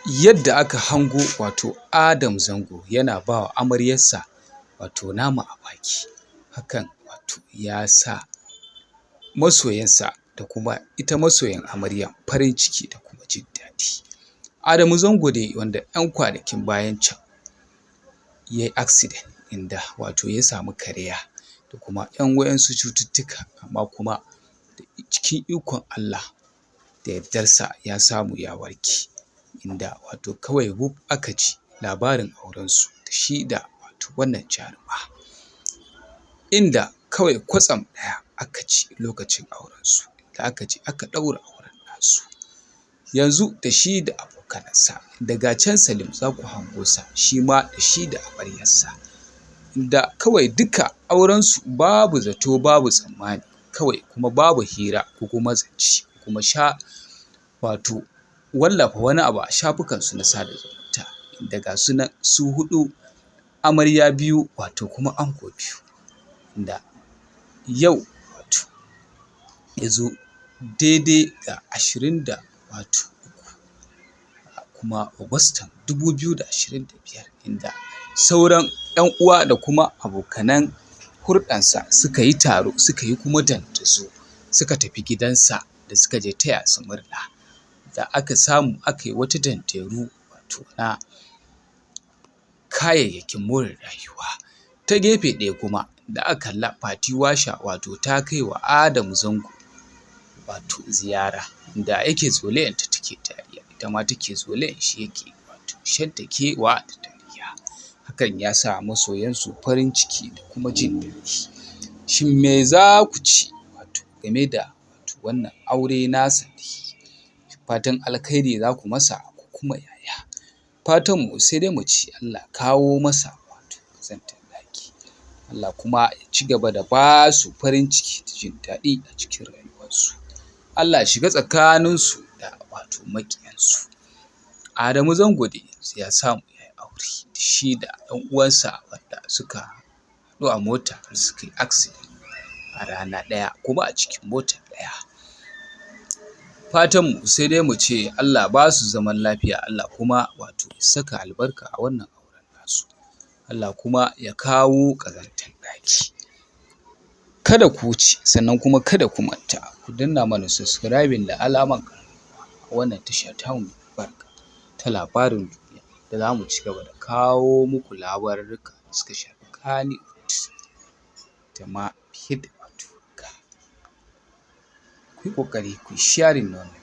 Yadda aka hango wato Adam Zango yana ba wa amaryarsa wato nama a baki, hakan wato ya sa masoyansa da kuma ita masoyan amaryar farin ciki da kuma jin daɗi. Adamu Zango dai wanda 'yan kwanakin bayan can ya yi accident, inda wato ya samu karaya da kuma 'yan wa'insu cututtuka, amma kuma cikin ikon Allah da yardarsa ya samu ya warke, inda wato kawai wuf aka ji labarin aurensu da shi da wato wannan jaruma, inda kawai kwatsam ɗaya aka ji lokacin aurensu da aka je aka ɗaura auren nasu. Yanzu da shi da abokanansa, daga can Salim za ku hango sa shi ma da shi da amaryarsa, da kawai duka aurensu babu zato babu tsammani, kawai kuma babu hira ko kuma zance kuma sha wato wallafa wani abu a shafukansu na sada zumunta, da ga su nan su huɗu, amarya biyu wato kuma ango biyu, da yau wato ya zo daidai da 23 kuma Augustan 2025, inda sauran 'yan uwa da kuma abokanan hulɗansa suka yi taro, suka yi kuma dandazo, suka tafi gidansa da suka je taya su murna, da aka samu aka yi wata danderu wato na kayayyakin more rayuwa. Ta gefe ɗaya kuma da aka kalla Fati Washa wato ta kai wa Adam Zango wato ziyara, da yake zolayanta take dariya, ita ma take zolayan shi yake wato shantakewa da dariya. Hakan ya sa masoyansu farin ciki da kuma jin daɗi. Shin me za ku ce wato game da wato wannan aure nasa da ya yi? Fatan alkhairi za ku masa ko kuma yaya? Fatanmu sai dai mu ce Allah kawo masa wato ƙazantar ɗaki, Allah kuma ya ci gaba da ba su farin ciki da jin daɗi a cikin rayuwarsu. Allah ya shiga tsakaninsu da wato maƙiyansu. Adamu Zango dai yanzu ya samu ya yi aure da shi da ɗan uwansa wanda suka haɗu a mota har suka yi accident a rana ɗaya kuma a cikin mota ɗaya. Fatanmu sai dai mu ce Allah ba su zaman lafiya, Allah kuma wato ya saka albarka a wannan auren nasu, Allah kuma ya kawo ƙazantar ɗaki. Kada ku wuce, sannan kuma kada ku manta ku danna mana subscribing da alamar ƙararrawa a wannan tasha tamu mai albarka ta Labarin Duniya, da za mu ci gaba da kawo muku labarurruka da suka shafi Kannywood da ma fiye da wato haka. Ku yi ƙoƙari ku yi sharing na wannan.